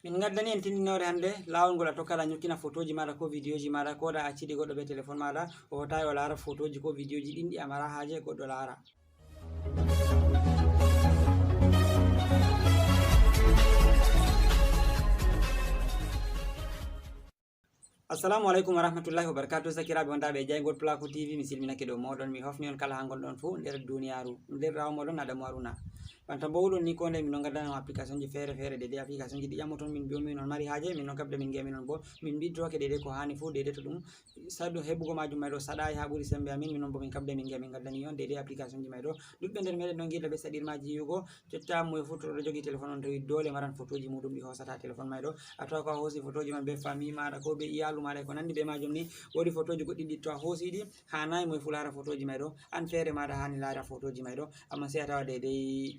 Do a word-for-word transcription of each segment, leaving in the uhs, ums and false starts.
Min ngaddani en tindinoore hannde, laawol ngol a tokkata ñokkina fotooji maaɗa ko vidéoji maaɗa, ko da a accidi goɗɗo be téléphone maaɗa, o hotaay o laara fotooji ko vidéoji ɗin ɗi a mara haaje goɗɗo laara. Assalamu alaikum warahmatullahi wabarakatuh. Sakiraaɓe wondaaɓe e jayngol Pulaaku T V, mi silminake dow mooɗon, mi hofni on kala haa ngonɗon fuu nder duniyaaru, nder rawo mooɗon Adamu Haruna. Banta mbo huɗon ni, ko ndey min ɗon ngaddana on application ji feere feere, de de application ji ɗi ƴammoton min, mbi'on min on mari haaje, min ɗon kabda min ngi'a min on bo min mbi'toke de de ko haani fuu, de de to ɗum saɗu heɓugo majum may ɗo saɗaay haa ɓuri sembe amin, min on bo min kabda min ngi'a min ngaddani on de de application ji may ɗo. Ɗuɗɓe nder meɗen ɗon ngiɗa ɓe saɗirmaaji yi'ugo. Jotta moye fuu to ɗo jogi téléphone on tawi doole maran fotooji muɗum ɗi hoosata téléphone may ɗo. A tawa ko a hoosi fotooji man be famille maaɗa ko be iyaalu maaɗa e ko nanndi be majum ni. Woodi fotooji goɗɗi ɗi to a hoosi ɗi, haanaay moye fuu laara fotooji may ɗo. An feere maaɗa haani laara fotooji may ɗo. Ammaa sey a tawa deydey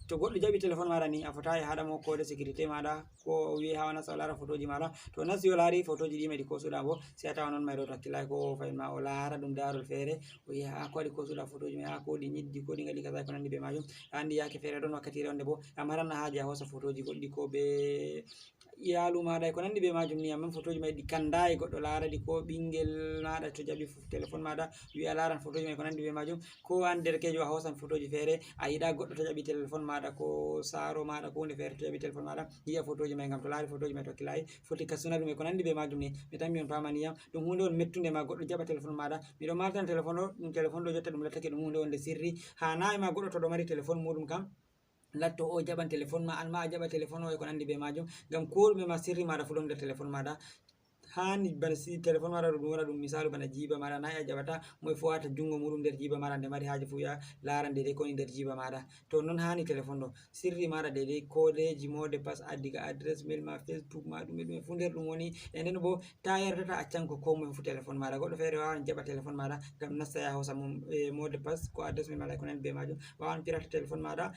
to goɗɗo jaɓi téléphone maaɗa ni, a fotaay a haɗa mo koode sécurité maaɗa, ko o wi'i haa o nasta o laara fotooji maaɗa. To o nasti o laari fotooji ɗi may ɗi koosuɗa bo, sey a tawa non may ɗo to hakkilaay ko fahin ma o laara ɗum daarol feere. O wi'a, "Haa ko waɗi koosuɗa fotooji may, haa ko ɗi ñiddi, ko ɗi ngaɗi kaza," e ko nanndi be majum. A anndi yaake feere ɗon wakkatiire wonde bo a maran haaje a hoosa fotooji goɗɗi ko be iyaalu maaɗa e ko nanndi be majum ni, ammaa fotooji may ɗi kanndaay goɗɗo laara ɗi, ko ɓinngel maaɗa to jaɓi f-, téléphone maaɗa wi'a laaran fotooji may ko nanndi be majum, ko an derkeejo a hoosan fotooji feere, a yiɗa goɗɗo to jaɓi téléphone maaɗa, ko saaro maaɗa, ko huunde feere to jaɓi téléphone maaɗa, yi'a fotooji may, ngam to laari fotooji may to kilaayi, foti ka suna ɗum e ko nanndi be majum ni. Mi tammi on paamani yam, ɗum huunde on mettunde ma goɗɗo jaɓa téléphone maaɗa. Miɗo maata téléphone ɗo, ɗum téléphone ɗo jotta ɗum lattake ɗum huunde wonde sirri. Haanaay ma goɗɗo to ɗo mari téléphone muɗum kam, latto o jaɓan téléphone ma, an ma a jaɓa téléphone o e ko nanndi be majum. Ngam ko ɗume ma sirri maaɗa fuu ɗon nder téléphone maaɗa. Haani bana si téléphone maaɗa ɗo ɗum wona ɗum misaalu bana jiiba maaɗa, nayi a jaɓata moye fuu wata junngo muɗum nder jiiba maaɗa, nde mari haaje fuu ya laaran deydey ko woni nder jiiba maaɗa. To non haani téléphone ɗo. Sirri maaɗa deydey, koodeeji, mot de passe, a diga adresse mail ma, Facebook ma, ɗume ɗume fuu nder ɗum woni. E nden bo, ta yerdata accanko ko moye fuu téléphone maaɗa. Goɗɗo feere waawan jaɓa téléphone maaɗa ngam nasta ya hoosa mum, e mot de passe, ko adresse mail maaɗa, e ko nanndi be majum. Waawan pirata téléphone maaɗa,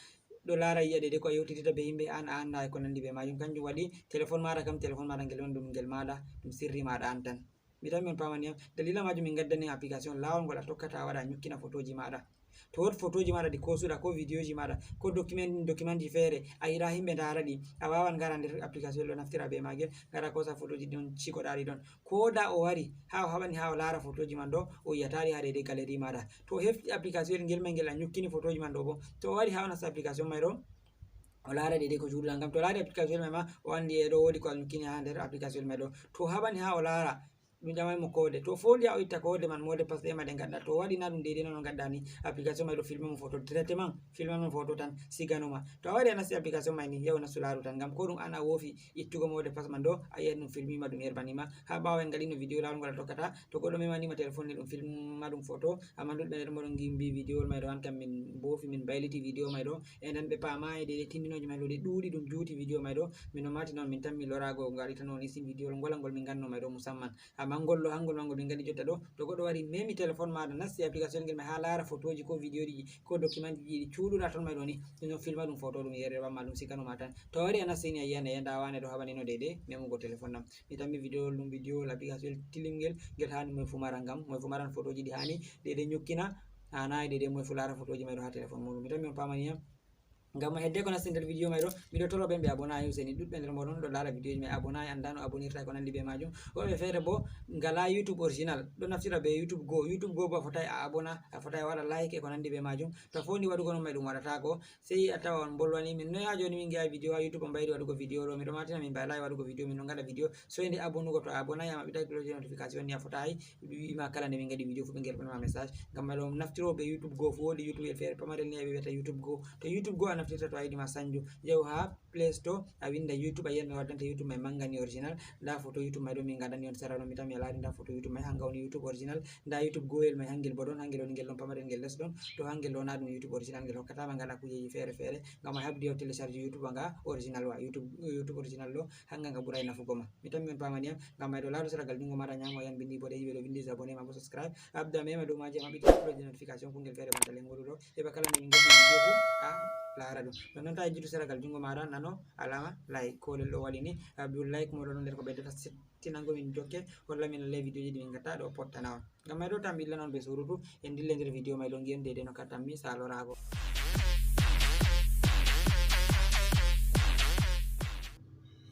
ɗo laara yi'a deydey ko a yewtidita be yimɓe an a anndaa e ko nanndi be majum. Kanjum waɗi téléphone maaɗa kam, téléphone maaɗa ngel woni ɗum ngel maaɗa, ɗum sirri maaɗa an tan. Mi tammi on paamani yam. Dalila majum min ngaddani application laawol ngol a tokkata a waɗa a ñukkina fotooji maaɗa. To woodi fotooji maaɗa ɗi koosuɗa, ko vidéoji maaɗa, ko document, documentji feere, a yiɗa yimɓe ndaara ɗi, a waawan ngara nder application ɗo naftira be maagel, ngara koosa fotooji ɗon cigoɗa ɗi ɗon. Ko da o wari haa o haɓani haa o laara fotooji man ɗo, o yi'ata ɗi haa deydey galerie maaɗa. To o hefti application ngel may ngel a ñukkini fotooji man ɗo bo, to o wari haa o nasta application may ɗo, o laara deydey ko juuɗuɗa. Ngam to o laari application may ma, o anndi e ɗo woodi ko a ñukkini haa nder application may ɗo. To o haɓani haa o laara, ɗum ƴamay mo koode. To o fooli a o itta koode man, mot de passe ɗe ma ɗe ngaɗɗa. To o waɗi na ɗum deydey non o ngaɗɗa ni, application may ɗo filma mo foto directement, filma mo foto tan, sigano ma. To a wari a nasti application may ni, yahu nastu laaru tan. Ngam ko ɗum an a woofi ittugo mot de passe man ɗo, a yi'an ɗum filmima ɗum yerbanima. Haa ɓaawo en ngaɗino vidéo laawol ngol a tokkata, to goɗɗo memani ma téléphone ni ɗum filma ɗum foto, ammaa ɗuɗɓe nder moɗon ngi mbi vidéowol may ɗo an kam min mboofi, min bayliti vidéo may ɗo, e nden ɓe paamaay deydey tindinooji may ɗo, ɗi ɗuuɗi ɗum juuti vidéo may ɗo, min no maati noon min tammi loraago ngaɗitano on isin vidéowol ngol angol min nganno may ɗo musamman. Ammaa ngol ɗo hangol mangol min ngaɗi jotta ɗo, to goɗɗo wari memi téléphone maaɗa nasti application ngel may haa laara fotooji ko vidéo ɗi ko document ji ɗi cuuɗuɗa ton may ɗo ni, ɗum ɗon filma ɗum foto ɗum yere ɓamma ɗum sikano ma tan. To a wari a nasti ni a yi'an e nda wane ɗo haɓanino deydey memugo téléphone am. Mi tammi vidéo ɗum vidéo application tilingel ngel haani moye fu mara ngam moye fu maran fotooji ɗi haani deydey ñukkina, haanaay deydey moye fu laara fotooji may ɗo haa téléphone muɗum. Mi tammi on paamani yam. Ngam hedde ko nasti nder vidéo may ɗo, miɗo toro ɓen ɓe abonnaay useni, ɗuɗɓe nder moɗon ɗo laara vidéoji may abonnaay, anndaa no abonnirta e ko nanndi be majum. Woɓɓe feere bo ngala YouTube original, ɗo naftira be YouTube Go. YouTube Go bo a fotaay a abonna, a fotaay a waɗa like e ko nanndi be majum. To a fondi waɗugo non may ɗum waɗataako, sey a tawa on mbolwani min. Noy haa jooni min ngi'aay vidéo haa YouTube on mbayri waɗugo vidéo ɗo, miɗo matina min mbaylaay waɗugo vidéo, min ɗo ngaɗa vidéo. Soyde abonnugo, to a abonnaay a maɓɓitaay cloche de notification ni a fotaay. Ɓe wi'i ma kala nde min ngaɗi vidéo fu ɓe ngerɓan ma message. Ngam may ɗo naftiro be YouTube Go fu, woodi YouTube el feere pamarel ni ɓe wi'ata YouTube Go. To YouTube Go a naftirta to a yiɗi ma sanjo, yahu haa Play Store a winda YouTube a yi'an mi waddanta YouTube may manga ni original. Nda foto YouTube may ɗo min ngaɗani on sera ɗo, mi tammi a laari nda foto YouTube may hanga woni YouTube original. Nda YouTube Go el may hangel bo ɗon, hangel woni ngel ɗon pamarel ngel les ɗon. To hangel ɗo na ɗum YouTube original ngel hokkata ma ngaɗa kujeji feere feere. Ngam a habdi o télécharge YouTube nga original wa, YouTube, YouTube original ɗo. Hanga nga ɓuray nafugo ma. Mi tammi on paamani yam, ngam may ɗo laaru sera gal junngo maaɗa nyaamo a yi'an binndi boɗeeji ɓe ɗo vinndi abonné ma bo subscribe. Abda mema dow maaji a maɓɓita cloche de notification kungel feere banta lennguru ɗo. Heɓa kala nde min ngeɗɗi vidéo fu a laara ɗum. Nonnon ta yejjitu sera gal junngo maaɗa nano alaama like, kolel ɗo waɗi ni. A bi'u like mooɗon nder ko ɓeddata settinango min jokke, holla min lallay vidéoji ɗi min ngatta ɗo pottana on. Ngam may ɗo tan mi illa non be surutu, en dille nder vidéo may ɗo ngi'en deydey no kattanmi saaloraago.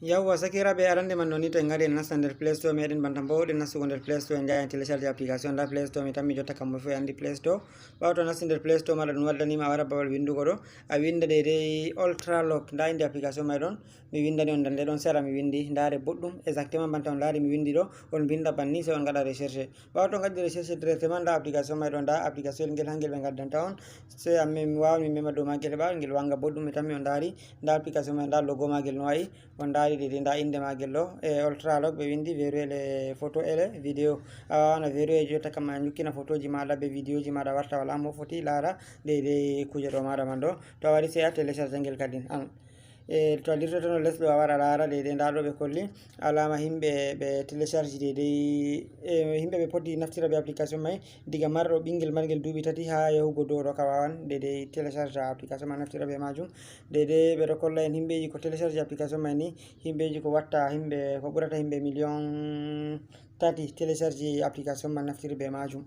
Yawwa, sakiraaɓe, arande man noon ni, to en ngari en nasta nder Play Store meɗen, banta mboɗen nastugo nder Play Store, en njaha en télécharge application. Nda Play Store mi tammi jotta kam mo fof e andi Play Store. Ɓaawo to a nasti nder Play Store maɗa, ɗum waddanima a wara babal windugo ɗo, a winda deydey Ultra Lock. Nda inde application may ɗon, mi windani on nde ɗon sera, mi windi, ndaare boɗɗum, exactement banta on laari mi windi ɗo, on winda banni, sey on ngaɗa recherche. Ɓaawo to on ngaɗi recherche directement, nda application may ɗon, nda application ngel hangel ɓe ngaddanta on, sey amme mi wawan mi mema dow magel, ɓaawo ngel wanga boɗɗum, mi tammi on ndaari, nda application may, nda logo magel no wa'i, on ndaari deydey, nda inde magel ɗo, e Ultra Lock ɓe windi verrouiller les photos et les vidéos. A wawan a verrouiller jotta kam a nyukkina photoji maɗa be videoji maɗa warta wala mo foti laara deydey kuje ɗo maɗa man ɗo. To a wari sey a télécharge ngel kadin an. E to a dirtotono les ɗo a wara laara deydey nda ɗo ɓe kolli alama himɓe ɓe télécharge deydey, e himɓe ɓe poti naftira be application may diga marɗo ɓingel margel duuɓi tati ha yahugo dow ɗo ka wawan deydey télécharge application ma naftira be majum. Deydey ɓe ɗo kolla en himɓeji ko télécharge application may ni, himɓeji ko watta himɓe ko ɓurata himɓe million tati télécharge application man naftiri be majum.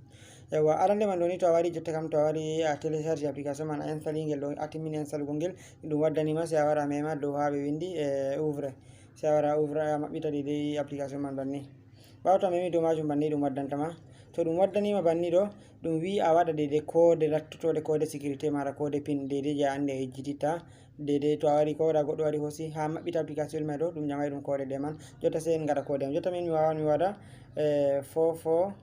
Yawwa, arande man ɗo ni to a wari jotta kam to a wari a télécharge application man a installe ngel ɗo a timmini installugol ngel ɗum waddanima sey a wara a mema dow ha ɓe windi e ouvre. Sey a wara a ouvre a maɓɓita deydey application man banni. Ɓaawo to a memi dow majum banni ɗum waddanta ma. To ɗum waddanima banni ɗo ɗum wi a waɗa deydey code lattotooɗe code sécurité maɗa code pin deydey je a andi a yejjititta. Deydey to a wari ko waɗa goɗɗo wari hosi ha maɓɓita application may ɗo ɗum ƴamay ɗum code ɗe man. Jotta sey en ngaɗa code am. Jotta min mi wawan mi waɗa eh, four four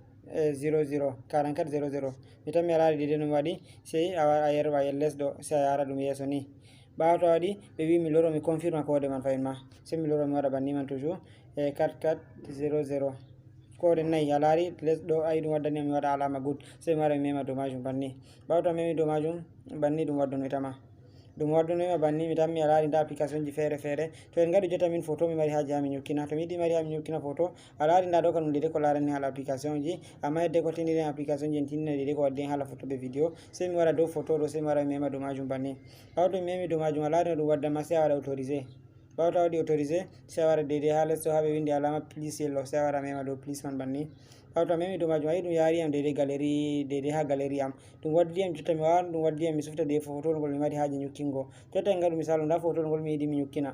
zero zero quarante-quatre zéro zéro. Mi tammi a laari deydey no mi waɗi sey a wara a yerba a yer les ɗo sey a yara ɗum yeeso ni. Ɓaawo to a waɗi ɓe wi mi loro mi confirme code man fayin ma. Sey mi loro mi waɗa banni man toujours e quatre quatre zéro zéro. Code nayi a laari les ɗo ayi ɗum waddani mi waɗa alama good. Sey mi wara mi mema dow majum banni. Ɓaawo to a memi dow majum banni ɗum waddonoytama. Ɗum waddonoyma banni mi tammi a laari nda application ji feere feere. To en ngaɗi jotta min photo mi mari haaji ha mi nyukkina. To mi yiɗi mari ha mi nyukkina photo a laari nda ɗo kanum deydey ko laarani hala application ji. Amma hedde ko tindini application ji en tindina deydey ko waddi en hala photo be vidéo. Sey mi wara dow photo ɗo sey mi wara mi mema dow majum banni. Ɓaawo to mi memi dow majum a laari no ɗum waddanma sey a waɗa autorisé. Ɓaawo to a waɗi autorisé sey a wara deydey ha les ɗo ha ɓe windi alama plus yellow sey a wara a mema dow plus man banni. Ɓaawo to a memi dow majum a yi ɗum yaari yam deydey galerie deydey ha galerie am. Ɗum waddi yam jotta mi wawan ɗum waddi yam mi sufta deydey fotowol ngol mi mari haaji nyukkingo. Jotta en ngaɗu misalu nda fotowol ngol mi yiɗi mi nyukkina.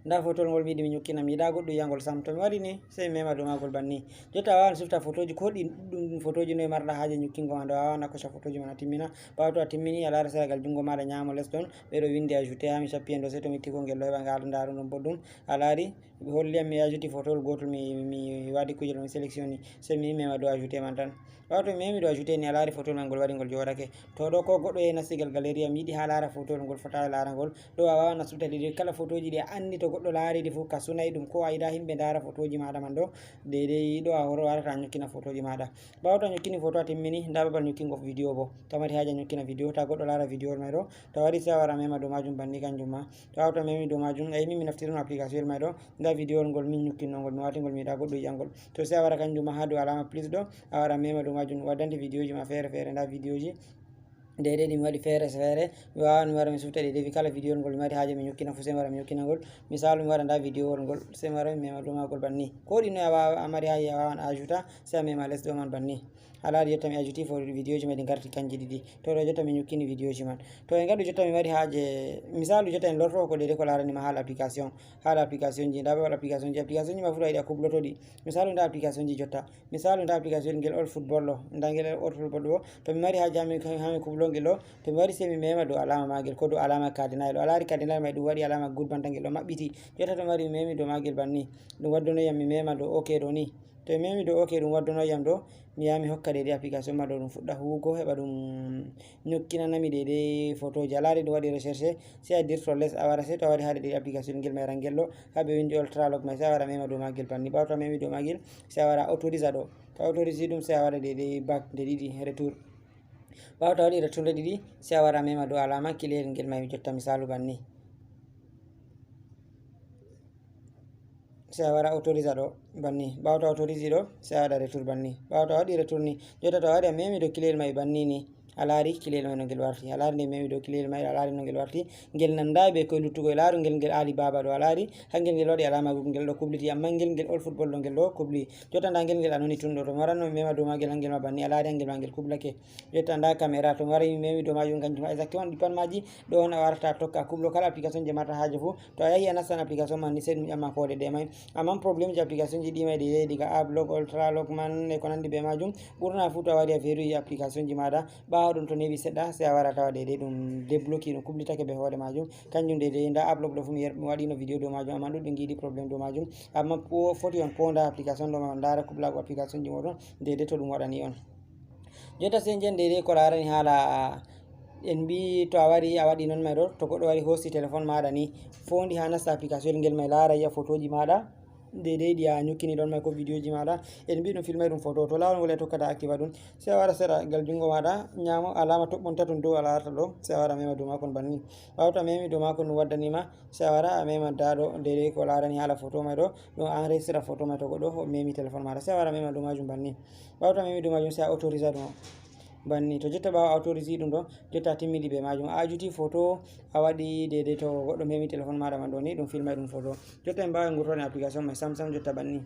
Nda fotowol ngol mi yiɗi mi nyukkina mi yiɗa goɗɗum yiyangol sam to mi waɗi ni sey mi mema dow magol banni. Jotta a wawan sufta fotoji ko ɗi ɗum fotoji noye marɗa haaje nyukkingo ma nde a wawan a koca fotoji man a timmina. Ɓaawo to a timmini a laara seragal jungo maɗa nyamo les ɗon ɓe ɗo windi ajouté ha mi cappi en ɗo sey to mi itti ko ngel ɗo heɓa ngal ndaru ɗum boɗɗum. A laari ɓe holli yam mi ajouti fotowol gotol mi mi waɗi kuje ɗo mi sélectionné sey mi mema dow ajouté man tan. Ɓaawo to mi memi dow ajouté ni a laari fotowol man ngol waɗi ngol joɗake. To ɗo ko goɗɗo yehi nastigal galerie am yiɗi ha laara fotowol ngol fota e laara ngol. Ɗo a wawan a sufta deydey kala fotoji ɗi a andi to goɗɗo laari ɗi fof ka sunay ɗum ko a yiɗa himɓe ndaara fotoji maɗa man ɗo. Deydey ɗo a horo warata a nyokkina fotoji maɗa. Ɓaawo to a nyokkini foto a timmini nda babal nyokkingo vidéo bo. To a mari haaji a nyokkina vidéo ta goɗɗo laara vidéo may ɗo. To a wari sey a wara a mema dow majum banni kanjum ma. Ɓaawo to a memi dow majum a yi min mi naftiri no application may ɗo. Nda vidéo ngol min nyukkinno ngol mi wati ngol mi yiɗa goɗɗo yiya ngol. To sey a wara kanjum ma ha dow alama plus ɗo a wara a mema dow majum waddante vidéoji ma feere feere nda vidéoji. Deydey ɗi mi waɗi feere feere mi wawan mi wara mi sufta ɗi defi kala vidéo ngol mi mari haaje mi nyukkina fuu sey mi wara mi nyukkina ngol. Misalu mi waɗa nda vidéo wol ngol sey mi wara mi mema dow magol banni ko ɗi noye a wawa a mari haaje a wawan a ajouta sey a mema les ɗo man banni. A laari jotta mi ajouti fo vidéoji ma ɗi ngarti kanji ɗiɗi. To ɗo jotta mi nyukkini vidéoji man. To en ngaɗu jotta mi mari haaje misalu jotta en lorto ko deydey ko laarani ma haala application. Haala application ji nda babal application ji application ji ma fuu a yiɗi a kubloto ɗi. Misalu nda application ji jotta misalu nda application ngel all football ɗo nda ngel all football ɗo to mi mari haaje hami hami kublo ngel ɗo. To mi wari sey mi mema dow alama magel ko dow alama cardinal ɗo a laari cardinal may ɗum waɗi alama good banta ngel ɗo maɓɓiti. Jotta to mi wari mi memi dow magel banni ɗum waddonoyam mi mema dow ok ɗo ni. To mi memi dow ok ɗum waddonoyam ɗo mi yaha mi hokka deydey application ma ɗo ɗum fuɗɗa huwugo heɓa ɗum nyokkinanami deydey fotoji a laari ɗum waɗi recherche. Sey a dirto les a wara sey to a wari haade deydey application ngel mayra ngel ɗo ha ɓe windi ultra lock may sey a wara a mema dow magel banni ɓaawo to a memi dow magel sey a wara a autorisa ɗo. To a autorisi ɗum sey a waɗa deydey back nde ɗiɗi retour. Ɓaawo to a waɗi retour nde ɗiɗi sey a wara a mema dow alama kileyel ngel may jotta misalu banni. Sey a wara autorisa ɗo banni ɓaawo to a autorisi ɗo sey a waɗa retour banni ɓaawo to a waɗi retour ni jotta to a wari a memi dow kileyel may banni ni. A laari kilel may no ngel warti. A laari nde memi dow kilel may, a laari no ngel warti. Ngel nanda be koy luttugo. E laaru ngel, ngel Alibaba ɗo. A laari hangel ngel waɗi alama Google, ngel ɗo kubliti. Amma ngel, ngel All Football ɗo, ngel ɗo kubli. Jotta nda ngel, ngel anoni tun ɗo. To mi waranno mi mema dow magel, hangel ma banni. A laari hangel ma ngel kublake. Jotta nda kamera, to mi wari mi memi dow majum, kanjum ma exactement ɗi pat maji ɗo on a warata tokka kublo kala application je marata haaje fu. To a yahi a nastan application man ni, sey ɗum ƴamma koode ɗe may. Amma problème ji application ji ɗi may ɗi yahi diga app lock, ultra lock man e ko nandi be majum. Ɓurna fu to a wari a verrouille application ji maɗa, ɓawo ɗum to newi seɗɗa, sey a wara tawa deydey ɗum débloqué, ɗum kublitake be hoore majum. Kanjum deydey nda app lock ɗo fu mi yer-, mi waɗino vidéo dow majum, amma ɗuɗɓe ngiɗi problème dow majum. Amma po-, foti on ponda application ɗo ma on ndara kublago application ji moɗon deydey to ɗum waɗani on. Jotta sey njen deydey ko larani haala en mbi to a wari a waɗi non may ɗo, to goɗɗo wari hosi téléphone maɗa ni, fondi ha nasta application ngel may lara yi'a photo ji maɗa, deydey ɗi a ñukkini ɗon may ko vidéo ji maɗa, en mbi ɗum filmay ɗum photo, to lawol ngol e tokkata activa ɗum, sey a wara sera gal jungo maɗa ñamo alama toɓɓon taton dow a larata ɗo, sey a wara mema dow makon banni. Ɓawo to a memi dow makon ɗum waddanima, sey a wara a mema nda ɗo deydey ko larani haala photo may ɗo, ɗum enregistra photo may to goɗɗo o memi téléphone maɗa, sey a wara mema dow majum banni. Ɓawo to a memi dow majum sey a autorisa ɗum o. Banni, to jotta ɓawo a autorisi ɗum ɗo, jotta a timmidi be majum. A ajuti photo, a waɗi deydey to goɗɗo memi téléphone maɗa man ɗo ni, ɗum filmay ɗum photo. Jotta en mbaway ngurtoɗen application may sam sam jotta banni.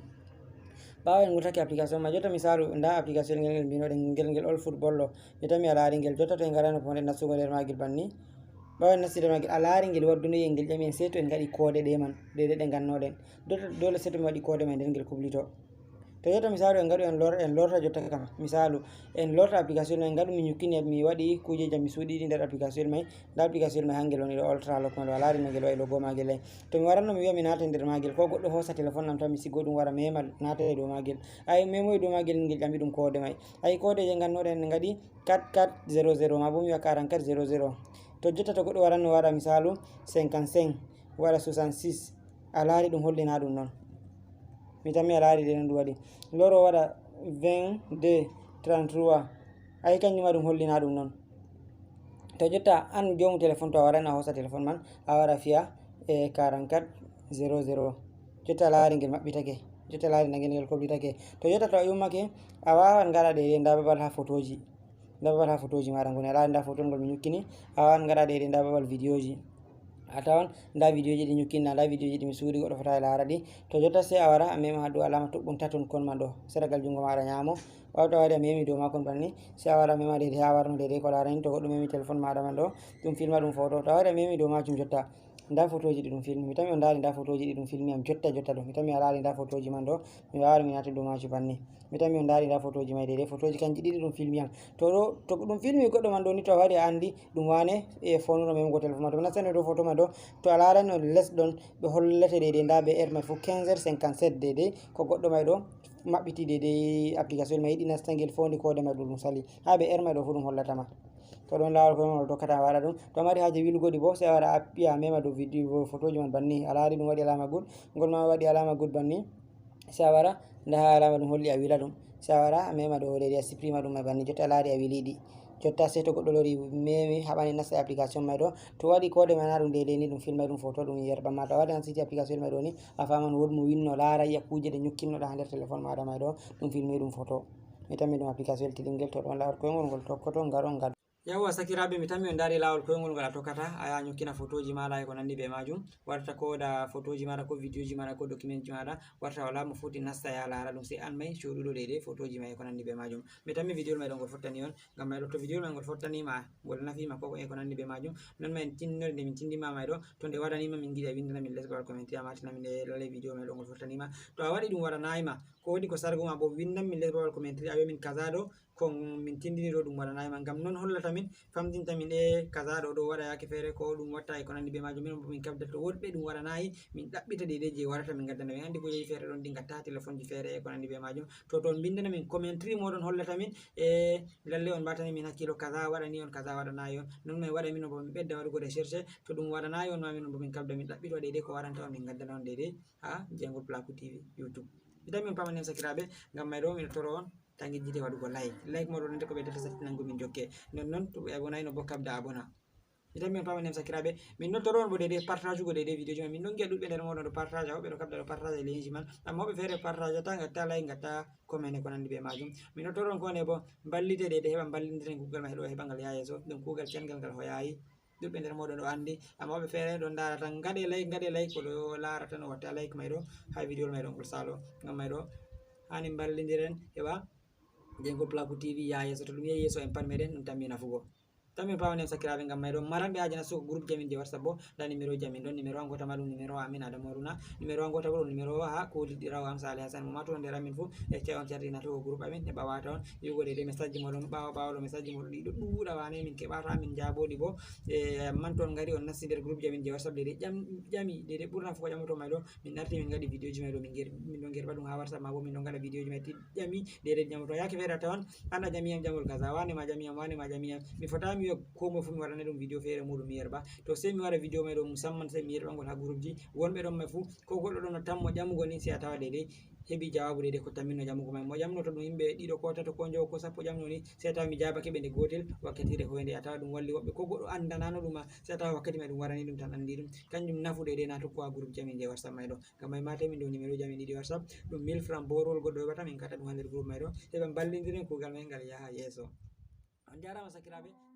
Ɓawo en ngurtake application may, jotta misalu, nda application ngel ngel mbinoɗen ngel, ngel All Football ɗo. Jotta mi a laari ngel, jotta to en ngarano ko wonde nastugo nder magel banni. Ɓawo en nasti nder magel, a laari ngel wadduno en ngel ƴami en sey to en ngaɗi koode ɗe man, deydey ɗe ngannoɗen. Jotta dole sey to mi waɗi koode may nden ngel kublito. To jotta misalu en ngaɗu en lor-, en lorta jotta kam. Misalu, en lorta application may, en ngaɗu mi ñukkini mi waɗi kujeji am mi suuɗi ɗi nder application may. Nda application may hangel woni ɗo ultra lock may ɗo. A laari no ngel wa'i logo magel ay. To mi waranno mi wi'a mi naata nder magel, ko goɗɗo hosa téléphone am tan mi sigo ɗum wara mema naata e dow magel. Ay memo e dow magel ngel ƴami ɗum koode may. Ay koode je ngannoɗen en ngaɗi quatre quatre zéro zéro ma bo mi wi'a quarante-quatre zéro zéro. To jotta to goɗɗo waranno wara misalu cinquante-cinq wara soixante-six. A laari ɗum hollina ɗum non. Mi tammi a laari ɗe non ɗum waɗi. Loro waɗa vingt-deux trente-trois. Ay kanjum ma ɗum hollina ɗum non. To jotta an joomu téléphone to a waran a hosa téléphone man, a wara fiya e quarante-quatre zéro zéro. Jotta a laari ngel maɓɓitake. Jotta a laari nangel ngel koblitake. To jotta to a yummake, a wawan ngaɗa ɗe nda babal ha photoji. Nda babal ha photoji maɗa ngoni. A laari nda photo ngol mi ñukkini. A wawan ngaɗa ɗe nda babal vidéoji. A tawan nda vidéoji ɗi ñukkini, nda vidéoji ɗi mi suuɗi goɗɗo fota e laara ɗi. To jotta sey a wara a mema ha dow alama toɓɓum taton kon man ɗo. Seragal jungo maɗa ñamo. Ɓawo to a wari a memi dow makon banni. Sey a wara a mema deydey ha warno deydey ko larani to goɗɗo memi téléphone maɗa man ɗo. Ɗum filma ɗum photo. To a wari a memi dow majum jotta. Nda photoji ɗi ɗum filmi. Mi tammi on ndari nda photoji ɗi ɗum filmi am jotta jotta ɗo. Mi tammi a laari nda photoji man ɗo. Mi wawata mi naata dow maji banni. Mi tammi on ndari nda photoji may deydey. Photoji kanji ɗiɗi ɗum filmi am. To ɗo, to ɗum filmi goɗɗo man ɗo ni to a wari a andi ɗum wane e fonuɗo memugo téléphone ma. To mi nastani ɗo photo ma ɗo. To a laarani on les ɗon ɓe hollete deydey nda be heure may fu quinze heures cinquante-sept deydey. Ko goɗɗo may ɗo maɓɓiti deydey application may yiɗi nasta ngel fondi koode may ɗo ɗum sali. Ha be heure may ɗo fu ɗum hollata ma. To ɗon laawol koye mon o tokkata waɗa ɗum. To a mari haaje wilugo ɗi bo, sey a wara a appiya a mema dow vidéo, photoji man banni. A laari ɗum waɗi alama good, ngol ma waɗi alama good banni. Sey a wara, nda ha alama ɗum holli a wila ɗum. Sey a wara a mema ɗo deydey a supprima ɗum mai banni. Jotta a laari a wili ɗi. Jotta sey to goɗɗo lori memi haɓani nasta e application mai ɗo. To waɗi koode ma na ɗum deydey ni ɗum filmay ɗum photo ɗum yerɓan ma. To a wari a nastiti application mai ɗo ni, a faman wood mo winno laara yi'a kuuje ɗe ñukkinnoɗa ha nder téléphone maɗa mai ɗo, ɗum filmi ɗum photo. Mi tammi ɗum application tiɗingel to ɗon laawol koyngol ngol tokkoto ngaɗon ngaɗon. Yawwa sakiraaɓe, mi tammi on ndaari laawol koyngol ngol a tokkata, a yaha ñokkina photoji maaɗa e ko nanndi bee maajum. Warta ko da photoji maaɗa, ko videoji maaɗa, ko documentji maaɗa, warta walaa mo foti nasta yaha laara ɗum, sey aan may cooduɗo deydey photoji may e ko nanndi bee maajum. Mi tammi video may ɗo ngol fottani on, ngam may ɗo to video may ngol fottani ma, ngol nafi ma, ko e ko nanndi bee maajum. Non may en tinnori nde min tindima may ɗo, to nde waɗani ma min ngiɗi a winndana min les babal commentaire, a maatina min e lalle video may ɗo ngol fottani ma. To a waɗi ɗum waɗanayi ma, ko woodi ko sargu ma bo, winndan min les babal commentaire, a wi'a min kaza ɗo, ko min tindini ɗo ɗum waɗanayi ma, ngam non hollata min, famdinta min e kaza ɗo, ɗo waɗa yaake feere, ko ɗum watta e ko nanndi bee maajum. Min bo min kabda to woɗɓe ɗum waɗanayi, min ɗaɓɓita deydey jey warata min ngaddana. Min anndi kujeeji feere ɗon ɗi ngatta telefonji feere e ko nanndi bee maajum. To, to on mbinndana min commentary mooɗon hollata min e lalle on mbatani min hakkiilo kaza waɗani on, kaza waɗanayi on. Non may waɗa min bo min ɓedda waɗugo recherche. To ɗum waɗanayi on ma min bo min kabda min ɗaɓɓito deydey ko waranta on min ngaddana on deydey ha Jeyngol Pulaaku T V YouTube. Mi tammi on paamanen sakiraaɓe, ngam may ɗo miɗo toro on tangijjite waɗugo like. Like mooɗon nde ko ɓeydata sattinango min jokke. Non non to ɓe abonayno bo kabda abona. Mi tammi on paama nem sakiraaɓe, min nottoro on bo dede partage go dede video ji man. Min ɗon giya ɗuɗɓe nder moɗon ɗo partage, woɓɓe ɗo kabda ɗo partage e leydi man, amma woɓɓe feere partage ta, ngatta like, ngatta comment e ko nandi be majum. Min nottoro on ko ne bo mballite dede heɓa mballindiren kugal ma heɗo heɓa ngal yaa yeeso. Ɗum kugal cangal ngal hoyayi. Ɗuɗɓe nder moɗon ɗo andi, amma woɓɓe feere ɗon ndaara tan ngaɗe like, ngaɗe like, ko ɗo laara tan o watta like may ɗo ha video may ɗo ngol salo. Ngam may ɗo hani mballindiren heɓa Jengo Plaku T V yaa yeeso, to ɗum yehi yeeso en pat meɗen ɗum tammi nafugo. Tammi pawanen sakiraaɓe ngam may ɗo maranɓe haaje nastugo groupe jamin je WhatsApp bo, nda numéro jamin ɗon, numéro an gota ma ɗum numéro amin Adama Haruna, numéro an gota bo ɗum numéro ha koliɗɗirawo am Sale Hassan, mo ma to nder amin fu e cey on cardi natugo groupe amin heɓa wata on yiwugo dede message ji moɗon ɓawo ɓawo ɗo, message ji moɗon ɗiɗo ɗuuɗa wane min keɓata min jaboɗi bo. E man to on ngari on nasti nder groupe jamin je WhatsApp dede ƴam ƴami dede ɓurna fu ko ƴamoto may ɗo, min arti min ngaɗi video ji may ɗo min ger- min ɗon gerɓa ɗum ha WhatsApp ma bo min ɗon ngaɗa video ji may ti ƴami dede ƴamoto yake feere a tawan an a ƴami yam ƴamol kaza, wane ma ƴami yam, wane ma ƴami yam. Mi fota mi wiya ko moy fu mi waɗane ɗum video feere muɗum mi yerɓa. To sey mi waɗa video may ɗo musamman sey mi yerɓa ngol ha groupe ji wonɓe ɗon may fu, ko goɗɗo ɗon no tammo ƴamugo ni sey a tawa dede heɓi jawabu dede ko tamminno ƴamugo may. Mo ƴamnoto ɗum yimɓe ɗiɗo ko tato ko njowo ko sappo ƴamno ni, sey a tawa mi jabake ɓe nde gotel wakkatire hoynde, a tawa ɗum walli woɓɓe ko goɗɗo andanano ɗum ma, sey a tawa wakkati may ɗum warani ɗum tan andi ɗum. Kanjum nafu dede na tokko ha groupe jamin je WhatsApp may ɗo. Ngam may mate min ɗo numéro jamin ɗiɗi WhatsApp, ɗum mille francs borol goɗɗo heɓata min kata ɗum ha nder groupe may ɗo heɓa mballindiren kugal may ngal yaha yeeso. On jarama sakiraaɓe.